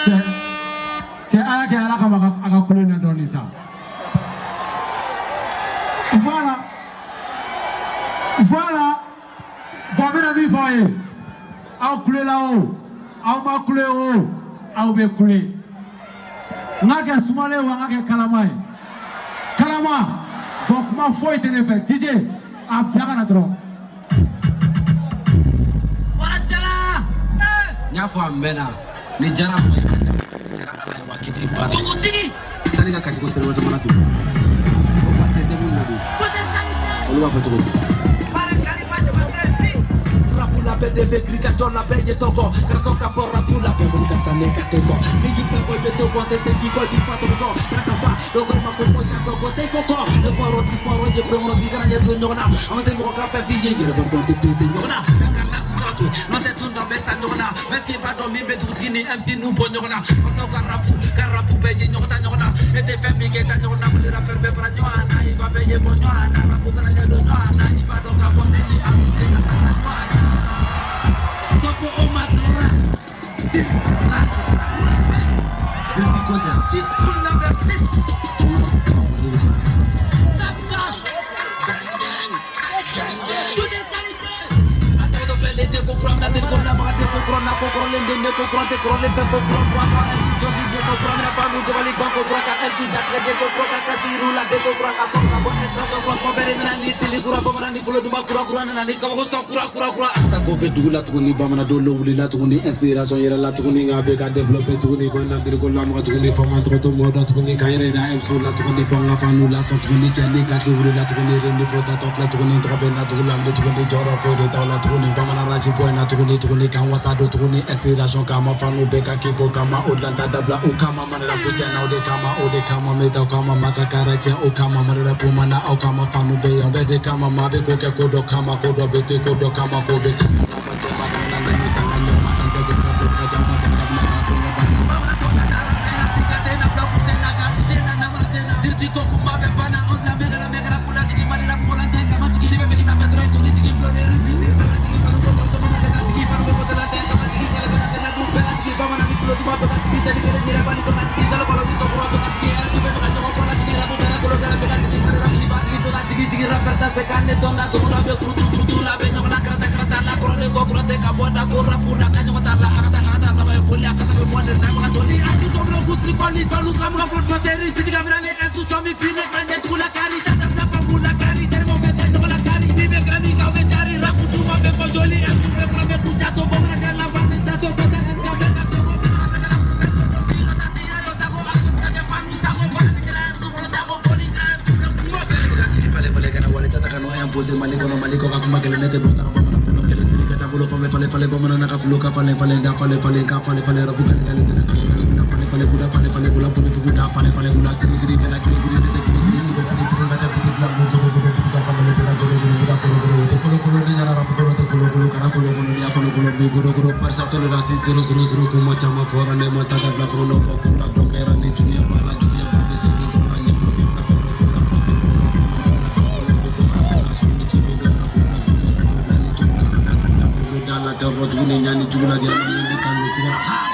Cɛ cɛ, a y'a kɛ Ala kama a ka kulo in na dɔɔni sa. Voilà, voilà. Bon, n bɛna min fɔ aw ye, aw kulela o, aw ma kule o, aw bɛ kule. N k'a kɛ sumalen wa, n k'a kɛ kalama ye? Kalama. Bon, kuma foyi tɛ ne fɛ. DJ, a bila ka na dɔrɔn. N y'a fɔ a mɛnna, ni jara mɔgɔ ye ka ja jara Ala ye wa kiti banna. Dugutigi. Sani ka kasi ko seliba samana ti o ka se tɛ mun na dun, olu b'a fɔ cogo di? Rapula PDV grika jɔn bɛɛ ye tɔgɔ karisa ka bɔ rapu la bɛɛ kɔni ka fisa ne ka to kɔ ni y'i fɛ kɔ, i bɛ to kɔ tɛ se k'i kɔ, i b'i fa to kɔ kana ka fa dɔw ko ma ko fɔ i ka dɔn ko tɛ ko kɔ ne bɔrɔ ti bɔrɔ ye bulon kɔnɔ f'i kana ɲɛ don ɲɔgɔn na, an ma se mɔgɔ ka fɛn f'i ye yɛrɛ dɔn dɔn tɛ pese ɲɔgɔn na ka la kura to n'o tɛ tun dɔn bɛ sa ɲɔgɔn na. Est-ce que b'a dɔn min bɛ dugutigi ni MC n'u bɔ ɲɔgɔn na? Masaw ka rapu, ka rapu bɛɛ ye ɲɔgɔn ta ɲɔgɔn na, e tɛ fɛn min kɛ ta ɲɔgɔn na, ko ne rappeur bɛɛ fara ɲɔgɔn na, i b'a bɛɛ ye bɔ ɲɔgɔn na, rapu kana ɲɛ don ɲɔgɔn na, i b'a dɔn k'a fɔ ne ni a tɛ ka sa ɲɔgɔn na. Topo o matora. Diriti Konte. Cheat school number 6. Sap sap. Gang gang. Gang gang. Tout est qualité. A tɔgɔ bɛɛ le ko kura mina deli ko na maga de ko kura na ko kɔrɔlen den ne ko kura tɛ kɔrɔlen fɛn ko kura kura kura MC jɔsi de ko kura mina fa nu dabali ban ko kura ka MC jatigɛ de ko kura ka kasi yiru la de ko kura ka sɔn ka bɔ extraction kura kuma bɛɛ de mina ni seli kura bamanan ni bolo duman kura kura nana ni kabako sɔn kura kura kura. Ta ko bɛ dugu la tuguni, bamanan dɔw wulila tuguni, inspiration yɛrɛ la tuguni, nka bɛ ka développer tuguni, ko na diri ko lamaga tuguni, fɔ ma tɔgɔ to mɔgɔ dɔn tuguni, k'an yɛrɛ yira MC la tuguni, fɔ n ka fan n'u lasɔn tuguni, cɛ ni kasi wulila tuguni, ni fɔ tatɔ filɛ tuguni, tɔgɔ bɛ na dugu la tuguni, jɔyɔrɔ foyi de t'aw la tuguni, bamanan rasi bɔ in na tuguni tuguni, k'an wasa don tuguni, inspiration kama, fanu bɛɛ ka k'i ko kama, o dilan ta dabila o kama, manara ko cɛ na o de kama, o de kama n bɛ taa o kama, ma ka kara cɛ o kama, manara ko ma na aw kama, fanu bɛ yan bɛɛ de kama, maa bɛ ko kɛ ko dɔ kama, ko dɔ bɛ to ko dɔ kama, ko bɛ kɛ kama, cɛ ma kana na ni sanga ɲɔgɔn ma, an tɛ ko fɔ ka ca ma sanga na ka to ka Bamanan tɔ la dara bɛɛ sika tɛ na bila kun tɛ na ka tɛ na namara tɛ na diriti ko kuma bɛ banna o la mɛgɛra mɛgɛra kula jigi mali la kola tɛ kama jigi ni bɛ fɛ k'i ta fɛ dɔrɔn joli jigi floneri ni siri bɛ ka jigi fanu ko kɔrɔ sɔgɔma tɛ ka jigi fanu ko tɛ la tɛ kama jigi kɛlɛ bɛ na tɛ na dun bɛɛ la jigi bamanan ni tulo duman bɛ ka jigi jeli kelen yɛrɛ bani bɛ ka jigi kalo kalo ni sɔkura bɛ ka jigi MC bɛ ka ɲɔgɔn kɔ la jigi rapu bɛɛ la kolo gɛlɛn bɛ ka jigi mali rap ni ba jigi bɛ ka jigi jigi rapper tɛ se ka ne dɔn na dugu la bɛ kurutu kurutu la bɛ ɲɔgɔn na karata karata la kɔrɔlen kɔ kura tɛ ka bɔ da ko rapu la ka ɲɔgɔn ta la a ka taa a ka taa laban ye foli a kasa bɛ bɔ de na maga toli a ni kɔmɔ kusiri kɔli balu ka maga fɔ fɔsɛri sidi ka minɛ ni MC sɔmi pinɛ ka ɲɛ tugu la kari ta ta ta famu la kari tɛrɛmɔ bɛ kɛ ɲɔgɔn la kari ni bɛ kɛra min kan bɛ jari rapu tuma bɛ fɔ joli MC bɛ kura bɛ ku jaso bamanan kɛra la fan jaso bɛ ka SK bɛ ka togo bɛ ka bɛ ka Sigi fale fale kana wale tata ka n'o imposer Mali kɔnɔ, Mali kɔ ka kuma gɛlɛn, ne tɛ bɔ taga bamanan kɔnɔ kɛlɛ siri ka ca bolo fan bɛɛ fale fale bamanan na ka fulo ka falen falen da fale falen ka fale fale rapu kale kale tɛna kale kale bɛna fale fale kuda fale fale kula boli fugu da fale fale kula kiri kiri bɛna kiri kiri ne tɛ kiri kiri i bɛ fili fili ka ca biti bila ko godo godo biti ka fangale tɛna godo godo kuda kolo kolo o tɛ kolo kolo ne ɲɛna rapu kolo tɛ kolo kolo kana kolo kolo ni y'a kolo kolo bi godo godo barisa tolérance 0 0 0 kuma caman fɔra ne ma ta dabila fɛn dɔ bɔ ko la dɔ kɛra ni juguya b'a la, juguya b'a bɛ se min kɔrɔ la ɲɛmɔgɔ fɛn ka fɛn dɔ ko la fɔ tɛ bɔ la kuma la dɔ la bɛ dɔ fara ko la su ni ci bɛ dɔ fara ko la ko la ni jugu la ka sigi la bolo da la tɛ yɔrɔ jugu ni ɲani jugu la jɛnɛ ni kan bɛ tigɛ.